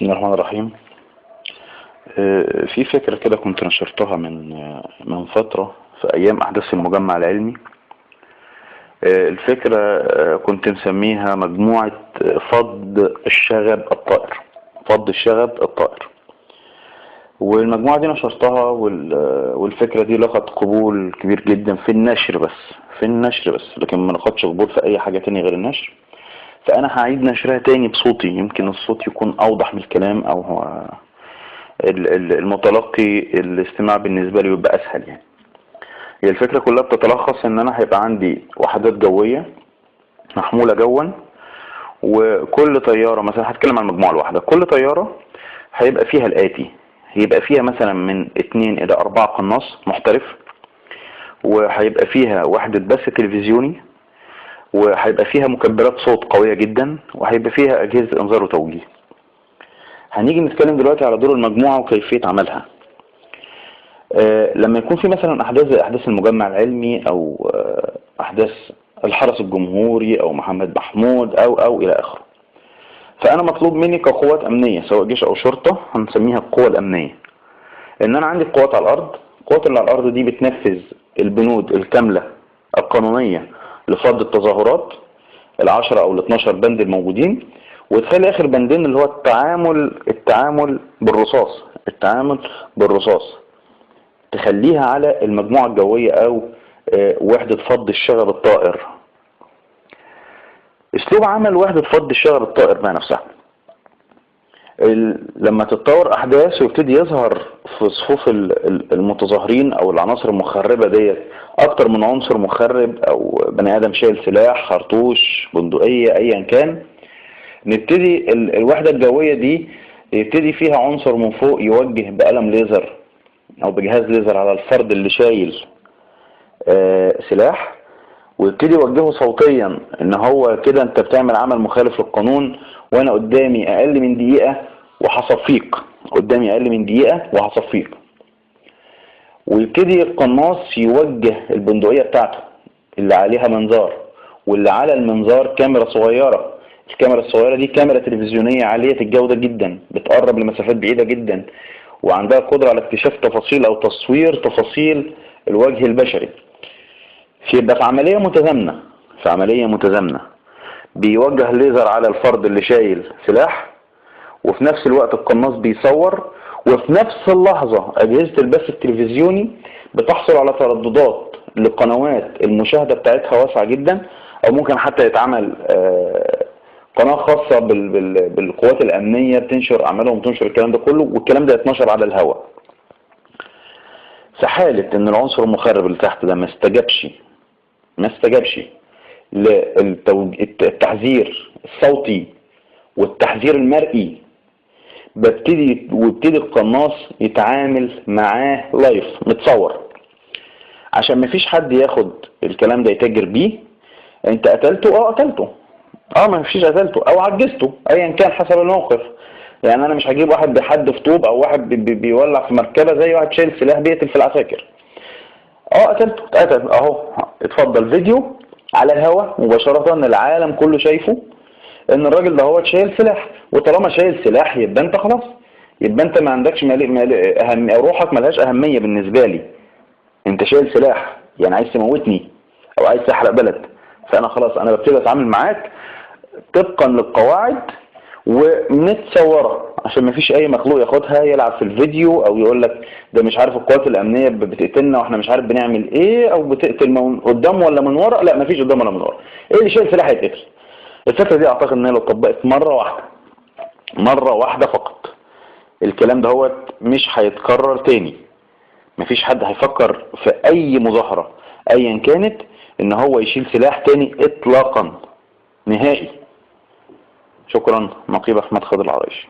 بسم الله الرحمن الرحيم. في فكرة كده كنت نشرتها من فترة في أيام أحداث المجمع العلمي. الفكرة كنت مسميها مجموعة فض الشغب الطائر، فض الشغب الطائر. والمجموعة دي نشرتها والفكرة دي لقت قبول كبير جدا في النشر بس، في النشر بس، لكن ما لقتش قبول في أي حاجة تانية غير النشر. فأنا هعيد نشرها تاني بصوتي، يمكن الصوت يكون أوضح من الكلام، أو هو المتلقي الاستماع بالنسبة له يبقى أسهل. هي الفكرة كلها بتتلخص إن أنا هيبقى عندي وحدات جوية محمولة جوا، وكل طيارة مثلا هتكلم عن المجموعة الواحدة، كل طيارة هيبقى فيها الآتي: هيبقى فيها مثلا من 2 إلى 4 قناص محترف، وهيبقى فيها وحدة بث تلفزيوني، وهيبقى فيها مكبرات صوت قوية جدا، وهيبقى فيها أجهزة إنذار وتوجيه. هنيجي نتكلم دلوقتي على دور المجموعة وكيفية عملها. لما يكون في مثلا أحداث زي أحداث المجمع العلمي أو أحداث الحرس الجمهوري أو محمد محمود أو إلى آخره، فأنا مطلوب مني كقوات أمنية سواء جيش أو شرطة، هنسميها القوة الأمنية، إن أنا عندي قوات على الأرض. القوات اللي على الأرض دي بتنفذ البنود الكاملة القانونية لفض التظاهرات، ال10 أو ال12 بند الموجودين، وتخلي آخر بندين اللي هو التعامل بالرصاص، التعامل بالرصاص تخليها على المجموعة الجوية أو وحدة فض الشغب الطائر. اسلوب عمل وحدة فض الشغب الطائر بقى نفسها، لما تتطور احداث ويبتدي يظهر في صفوف المتظاهرين او العناصر المخربة ديت اكتر من عنصر مخرب او بني ادم شايل سلاح، خرطوش، بندقية، ايا كان، نبتدي الوحدة الجوية دي يبتدي فيها عنصر من فوق يوجه بقلم ليزر او بجهاز ليزر على الفرد اللي شايل سلاح، ويبتدي يوجهه صوتيا ان هو كده انت بتعمل عمل مخالف للقانون، وانا قدامي اقل من دقيقة وهصفيك، قدامي اقل من دقيقة وهصفيك. ويبتدي القناص يوجه البندقية بتاعته اللي عليها منظار، واللي على المنظار كاميرا صغيرة. الكاميرا الصغيرة دي كاميرا تلفزيونية عالية الجودة جدا، بتقرب لمسافات بعيدة جدا، وعندها قدرة على اكتشاف تفاصيل أو تصوير تفاصيل الوجه البشري. يبقى في عملية متزامنة، في عملية متزامنة بيوجه ليزر على الفرد اللي شايل سلاح، وفي نفس الوقت القناص بيصور، وفي نفس اللحظة أجهزة البث التلفزيوني بتحصل على ترددات لقنوات المشاهدة بتاعتها واسعة جدا، أو ممكن حتى يتعمل قناة خاصة بالقوات الأمنية بتنشر أعمالهم وتنشر الكلام ده كله، والكلام ده يتنشر على الهواء. في حالة إن العنصر المخرب اللي تحت ده ما استجابش للتحذير الصوتي والتحذير المرئي، ويبتدي القناص يتعامل معاه لايف متصور، عشان مفيش حد ياخد الكلام ده يتاجر بيه. انت قتلته، قتلته، ما فيش قتلته او عجزته، ايا كان حسب الموقف. انا مش هجيب واحد بحد في طوب او واحد بيولع في مركبة زي واحد شايل سلاح بيقتل في العساكر. قتلته، اتقتل اهو، اتفضل فيديو على الهوا مباشرة، العالم كله شايفه ان الراجل ده هو شايل سلاح، وطالما شايل سلاح يبقى انت خلاص، يبقى انت ما عندكش مال، مال اهم، روحك ملهاش اهمية بالنسبة لي، انت شايل سلاح يعني عايز تموتني او عايز تحرق بلد، فانا خلاص انا ببتدي اتعامل معاك طبقا للقواعد ومتصورة، عشان ما فيش اي مخلوق ياخدها يلعب في الفيديو او يقول لك ده مش عارف القوات الامنية بتقتلنا واحنا مش عارف بنعمل ايه، او بتقتل من قدام ولا من ورا. لا، ما فيش قدام ولا من ورا، ايه اللي شايل سلاح هيتقتل. الفكرة دي اعتقد ان هي لو اتطبقت مرة واحدة، مرة واحدة فقط، الكلام ده هو مش هيتكرر تاني. مفيش حد هيفكر في اي مظاهرة ايا كانت ان هو يشيل سلاح تاني اطلاقا نهائي. شكرا. نقيب احمد خضر العرايشي.